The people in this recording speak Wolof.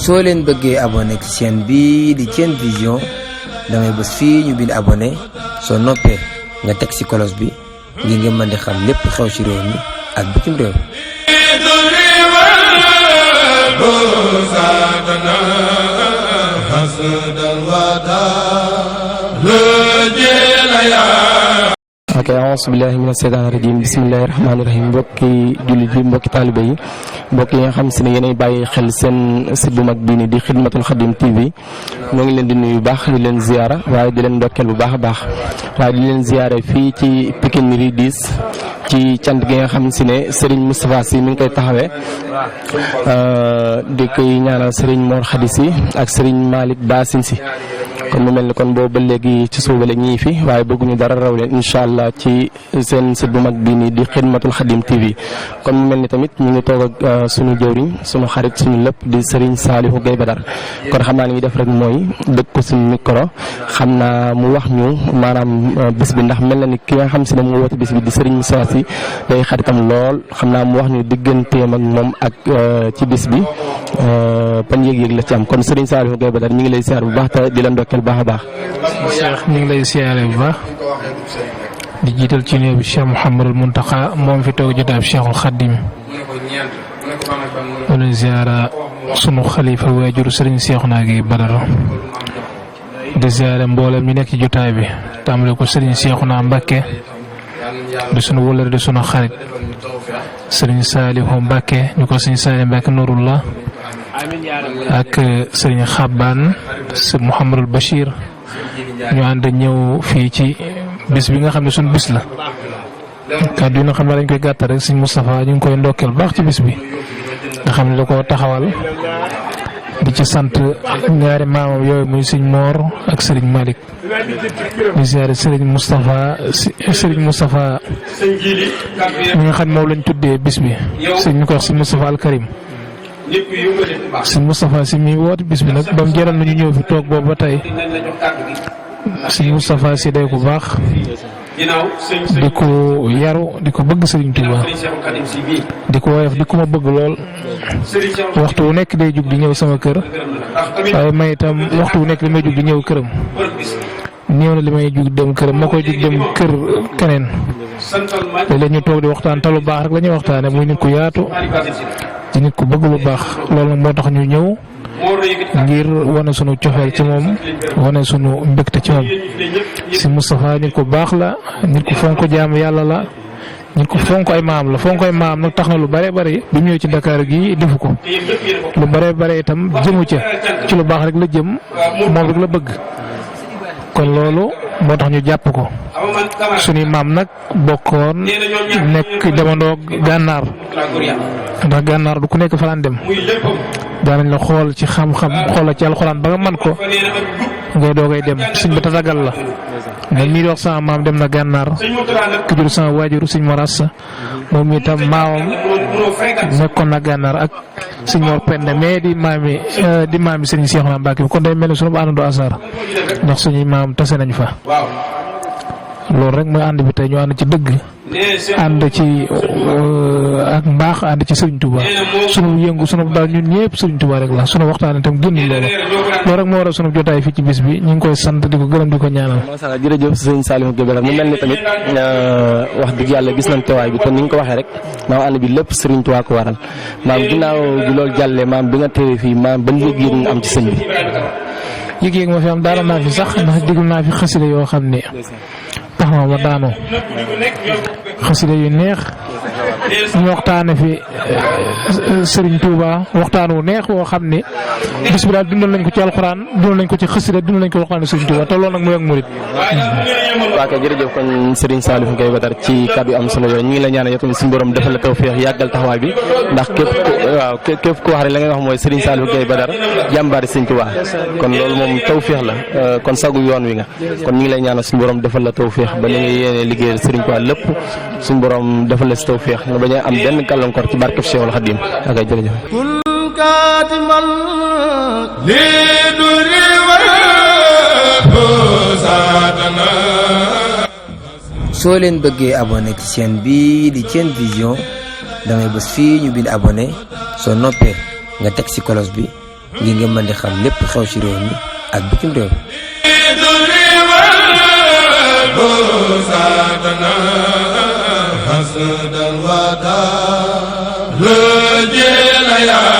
soo leen bëggee abonné ci chaîne bi di Sen Vision damay bës fii ñu bind abonné soo noppee nga teg ci cloche bi ngir nga mën di xam lépp xew ci réew mi ak bitim réew. ok auzu billahi mina sheytaani rajim bismillahi rahmaani rahim mbokki jullit yi mbokki taalibe yi mbokk yi nga xam si ne yéenay bàyyi xel seen site bu mag bii ni di Xidmatul Xadim TV ñoo ngi leen di nuyu bu baax di leen ziyaara waaye di leen ndokkeel bu baax a baax waaye di leen ziyaare fii ci Pikine Rue 10 ci cant gi nga xam si ne Serigne Moustapha si mi ngi koy taxawee di koy ñaanal Serigne Mor khady si ak Serigne Malick Bassine si kon mu mel ni kon boobu ba léegi ci suuba la ñii fi waaye bëgguñu dara raw leen incha allah ci seen site bu mag bii nii di Xidmatul Xadim TV kon mu mel ni tamit ñu ngi toog ak suñu jëwriñ suñu xarit suñu lépp di Serigne Saliou GUEYE BADAR kon xam naa li ñuy def rek mooy dëkk ko suñu micro xam naa mu wax ñu maanaam bis bi ndax mel na ni ki nga xam si ne mu woote bis bi di Serigne Moustapha si day xaritam lool xam naa mu wax ñu digganteem ak moom ak ci bis bi ban yëg-yëg la ci am kon Serigne Saliou GUEYE BADAR ñu ngi lay siyaar bu baax te di la ndokkeel baax a baax. Cheikh ñu ngi lay siyaare bu baax di jiital ci néew bi Cheikh Mouhamadul Mountakha moom fi toog jotaab Cheikhul Khadim ñu lay siyaara sunu xalifa waajur Serigne Cheikhouna GUEYE BADAR di siyaare mboolem ñu nekk ci jotaay bi tàmbale ko Serigne Cheikhouna Mbacké di sunu wëllëre di sunu xarit Serigne Saliou Mbacké ñu ko Serigne Saliou Mbacké Nourullah ak Serigne Xabbaan Sër Mouhamadul Bachir ñu ànd ñëw fii ci bis bi nga xam ne suñu bis la kàddu yi nga xam ne dañ koy gàttal rek Serigne Moustapha ñu ngi koy ndokkeel baax ci bis bi nga xam ne da koo taxawal di ci sant ñaari maamam yooyu muy Serigne Mor ak Serigne Malick di ziare Serigne Moustapha mi nga xam ne moom lañ tuddee bis bi Serigne ñu koy wax Serigne Moustapha al Karim Serigne Moustapha si mi woote bis bi nag ba mu jaral nañu ñëw fi toog boobu ba tey Serigne Moustapha si day ku baax di ko yaru di ko bëgg Serigne Touba di ko woyof di ko ma bëgg lool waxtu wu nekk day jug di ñëw sama kër waaye may itam waxtu wu nekk li may jug di ñëw këram néew na li may jug dem këram moo koy jug dem kër keneen léeg-léeg ñu toog di waxtaan te lu baax rek la ñuy waxtaane muy nit ku yaatu di nit ku bëgg lu baax loolu nag moo tax ñu ñëw ngir wane sunu cofeel ci moom wane sunu mbégte ci moom si Moustapha nit ku baax la nit ku fonk jaam yàlla la nit ku fonk ay maam la fonk ay maam nag tax na lu bare bare bi mu ñëw ci Dakar gi defu ko lu bare bare itam jëmu ca ci lu baax rek la jëm moom rek la bëgg kon loolu moo tax ñu jàpp ko suñuy maam nag bokkoon nekk demandoo gànnaar ndax gànnaar du ku nekk fanaan dem daanañ la xool ci xam-xam xool la ci alxuraan ba nga man ko ngay doogay dem suñ ba tatagal la man mii di wax sama maam dem na gànnaar ku jur sama waajur suñ Mor moom itam maamam nekkoon na gànnaar ak suñ Mor Penda mais di maami Serigne Cheikhouna Mbacké bi kon day mel ni sunu àndandoo asar ndax suñuy maam tase nañ fa loolu rek mooy ànd bi tey ñu ànd ci dëgg ànd ci ak mbaax ànd ci Serigne Touba sunu yëngu sunu daal ñun ñëpp Serigne Touba rek la sunu waxtaan itam génn loolu rek moo waral sunu jotaay fii ci bis bi ñu ngi koy sant di ko gërëm di ko ñaanal. macha allah jërëjëf Serigne Saliou GUEYE BADAR mu mel ni tamit wax dëgg yàlla gis nañ teewaay bi kon ni nga ko waxee rek maam ànd bi lépp Serigne Touba ko waral maam ginnaaw bi loolu jàllee maam bi nga teewee fii maam ban yëg-yëg nga am ci sëñ bi. yëg-yëg ma fi am daara naa fi sax ndax déglu naa fi xasida yoo xam ne tax na ma daanoo xasida yu neex ñu waxtaane fi Serigne Touba waxtaan wu neex woo xam ne bis bi daal dundal nañ ko ci alxuraan dundal nañ ko ci xasida dundal nañ ko waxtaane Serigne Touba te loolu nag mooy ak murit. waaw kay jërëjëf kon Serigne Saliou GUEYE BADAR ci kàddu am solo yooyu ñu ngi la ñaanal yow tamit suñu borom defal la tawfeex yàggal taxawaay bi ndax képp ku wax rek la ngay wax mooy Serigne Saliou GUEYE BADAR jàmbaari Serigne Touba kon loolu moom tawfeex la kon sagu yoon wi nga kon ñu ngi lay ñaanal suñu borom defal la tawfeex ba li nga yéene liggéeyal Serigne Touba lépp suñu borom defal la si tawfeex nga bañ a am benn gàllankoor ci barkeb Cheikhul Khadim ak ay jërëjëf. soo leen bëggee abonné ci chaîne bi di Thiene Vision dangay bës fii ñu bind abonné soo noppee nga teg ci cloche bi ngir nga mën di xam lépp xew ci réew mi ak bitim réew. le